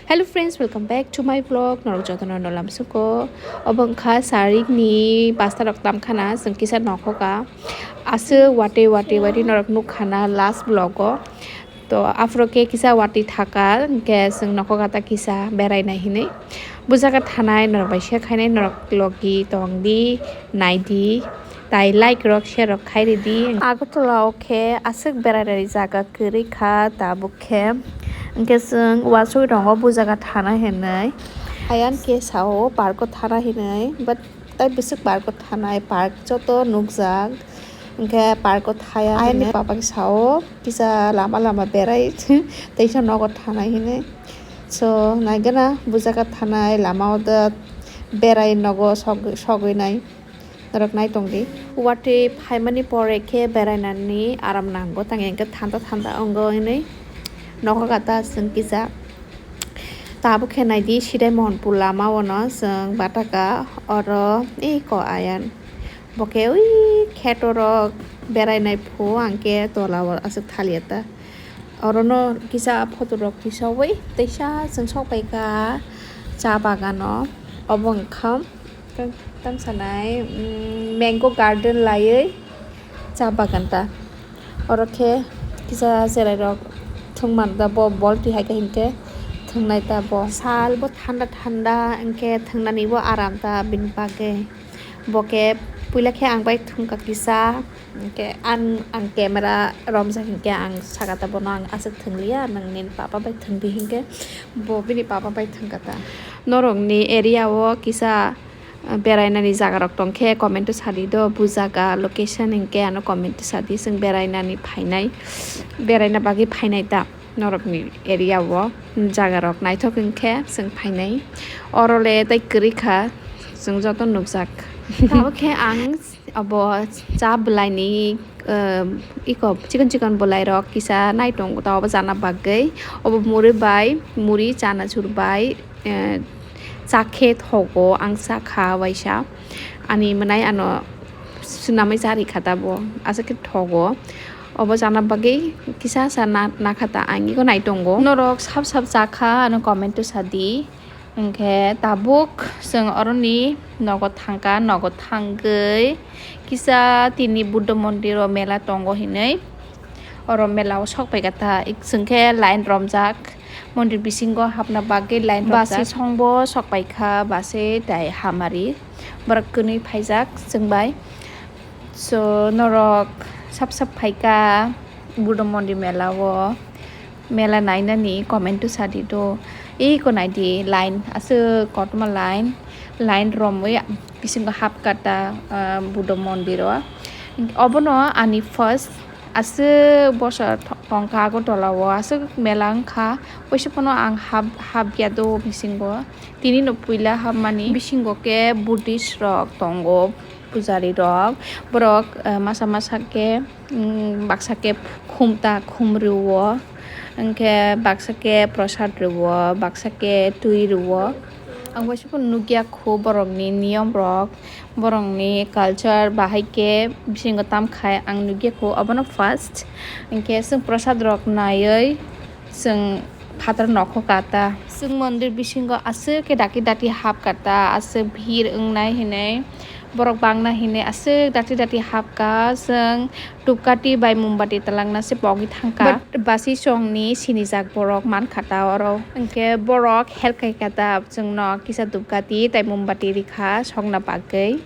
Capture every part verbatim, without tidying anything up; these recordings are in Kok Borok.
Hello friends, welcome back to my vlog. Norok jotono nolam suko. Obo wngkha sarik ni pasta rok tam khana, chwng kisa nokhoka. Aswk wate wate wate norok nuk khana last vlog o. To aphuru khe kisa wati thaka, hwnkhe chwng nokhoka ta kisa berai nai hinwi. Bujaga thanai norok bai share khainai, norok logi tongdi, naidi. Tai like rok, share rok khai ridi. Agartala o khe aswk berai rari jaga kwrwi kha tabuk khe. Hwnkhe chwng uansugwi tongo bujaga thana hinwi. Ayang khe sao park o thana hinwi, but tai bwswk park o thanai, park joto nukjak. Hwnkhe park o thaya hinwi. Ayang ni papa khe sao kisa lama lama berai teisa nogo thanai hinwi. So naigana bujaga thanai lama o da berai nogo sogwi, sogwi nai. Norok nai tongdi. Watwi phaimani pore khe berainani aram nango, tang hwnkhe thanda thanda wngo hinwi nokho gata chwng kisa. Tabuk khe naidi Sidai Mohanpur lama o no chwng bataka oro eko ayan. Bo khe ui kheto rok berainai phu ang khe tola o aswk thaliya ta. Orono kisa photo rok tisawi teisa chwng sok pai kha cha bagano. Obo wngkha tang, tang sanai, mm, mango garden laiwi cha bagan ta. Oro khe kisa cherai rok thwng man ta, bo bol twi hai khe hinkhe thwngnai ta bo. Sal bo thanda thanda hinkhe thwngnani bo aram ta bini bagwi. Bo khe puila khe ang bai thwngkha kisa. Hwnkhe ang, ang camera romjak hinkhe ang saka ta bono ang aswk thwngliya, nang nini papa bai thwngdi hinkhe bo bini papa bai thwngkha ta. Norokni area o kisa, uh, berainani jaga rok tongkhe comment o sadi do, bu jaga location hinkhe ano comment o sadi, chwng berainani phainai, beraina bagwi phainai ta. Norokni area o jaga rok naithok wngkhe chwng phainai. Oro le tei kwrwi kha, chwng joto nukjak. Tabuk khe ang abo cha bwlaini, um, iko chikon chikon bwlai rok kisa nai tongo ta obo chana bagwi. Obo muri bai, muri chanachur bai, eh, cha khe thogo, ang cha kha waisa. Ani mwnai ano swnamwi cha rikha ta bo, aswk khe thogo. Obo chana bagwi kisa sa na, nakha ta ang iko nai tongo. Norok sab sab cha kha ano comment o sadi. Hwnkhe tabuk chwng oroni nogo thangkha, nogo thangwi kisa tini Buddha mondir o mela tongo hinwi oro mela o sok paikha ta. Chwng khe line romjak. Mondir bisingo hapna bagwi line rok basi songbo sok paikha, basi tai hamari borok kwnwi phaijak chwng bai. So norok sab sab phaikha Buddha mondir mela o, mela nainani comment o sadi do. Eko naidi line aswk kotorma line, line romwi bisingo hapkha ta, ah, Buddha mondir o. Obono ani first aswk bosor tho-, tongkha Agartala o, aswk mela wngkha, waisa phano ang hap-, hapya do bisingo. Tini no puila hapmani bisingo khe Buddhist rok tongo, pujari rok. Borok, eh, masa masa khe, mm, baksa khe khum ta khum rwo, hwnkhe baksa khe prasad rwo, baksa khe twi rwo. Ang waisa phano nukya kho borokni niyom rok. Borokni culture bahai khe bisingo tamkhai ang nukya kho, obono first. Hinkhe chwng prasad rok naiwi chwng phatar nokho kha ta. Chwng mondir bisingo aswk khe dakti dakti hapkha ta, aswk bhir wngnai hinwi borok bangna hinwi aswk dakti dakti hapkha. Chwng Dhupkati bai mombati twlangna se pogwi thangkha. But basi chongni sinijak borok mankha ta oro. Hinkhe borok help khaikha ta chwngno kisa dhupkati tai mombati rikha sokna bagwi.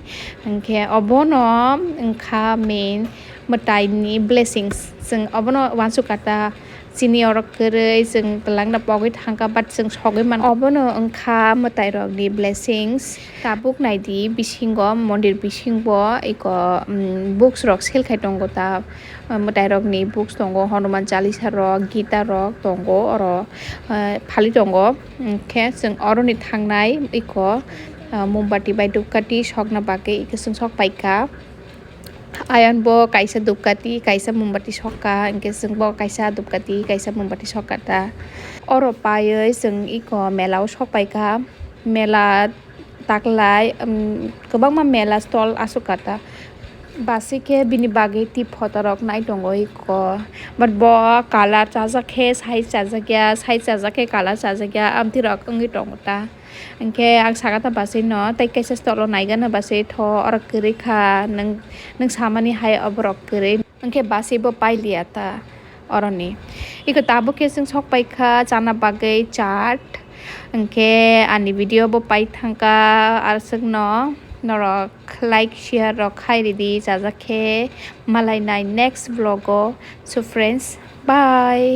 Hinkhe obono wngkha main mwtaini blessings. Chwng obono uansukha ta chini oro kwrwi chwng twlangna pogwi thangkha, but chwng sogwi mankha. Obono wngkha mwtairokni blessings. Tabuk naidi bisingo, mondir bisingo eko, mm, books rok sell khai tongo ta, mwtai rokni books tongo, Hanuman Chalisa rok, Gita rok tongo oro, eh, phali tongo. Hinkhe chwng oroni thangnai eko, eh, mombati bai dhupkati sokna bagwi eko chwng sok paikha. Ayang bo kaisa dhupkati, kaisa mombati sokha, hinkhe chwng bo kaisa dhupkati, kaisa mombati sokha ta. Oro paiwi chwng eko mela o sok paikha. Mela taklai, um, kwbangma mela stall aswk kha ta. Basi khe bini bagwi tei photo rok nai tongo iko. But bo colour chajak khe size chajak ya, size chajak khe colour chajak ya, amtwi rok wngwi tongo ta. Hwnkhe ang saka ta basi no, tei kaisa stolo naigana basi tho, oro kwrwi kha, nwng, nwng samani hai oborok kwrwi. Hwnkhe basi bo pailiya ta oroni. Iko tabuk khe chwng sok pai kha chana bagwi chaat. Hwnkhe ani video bo pai thangkha, aswkno norok like, share rok khai ridi, chajak khe malai nai next vlog o. So friends, bye.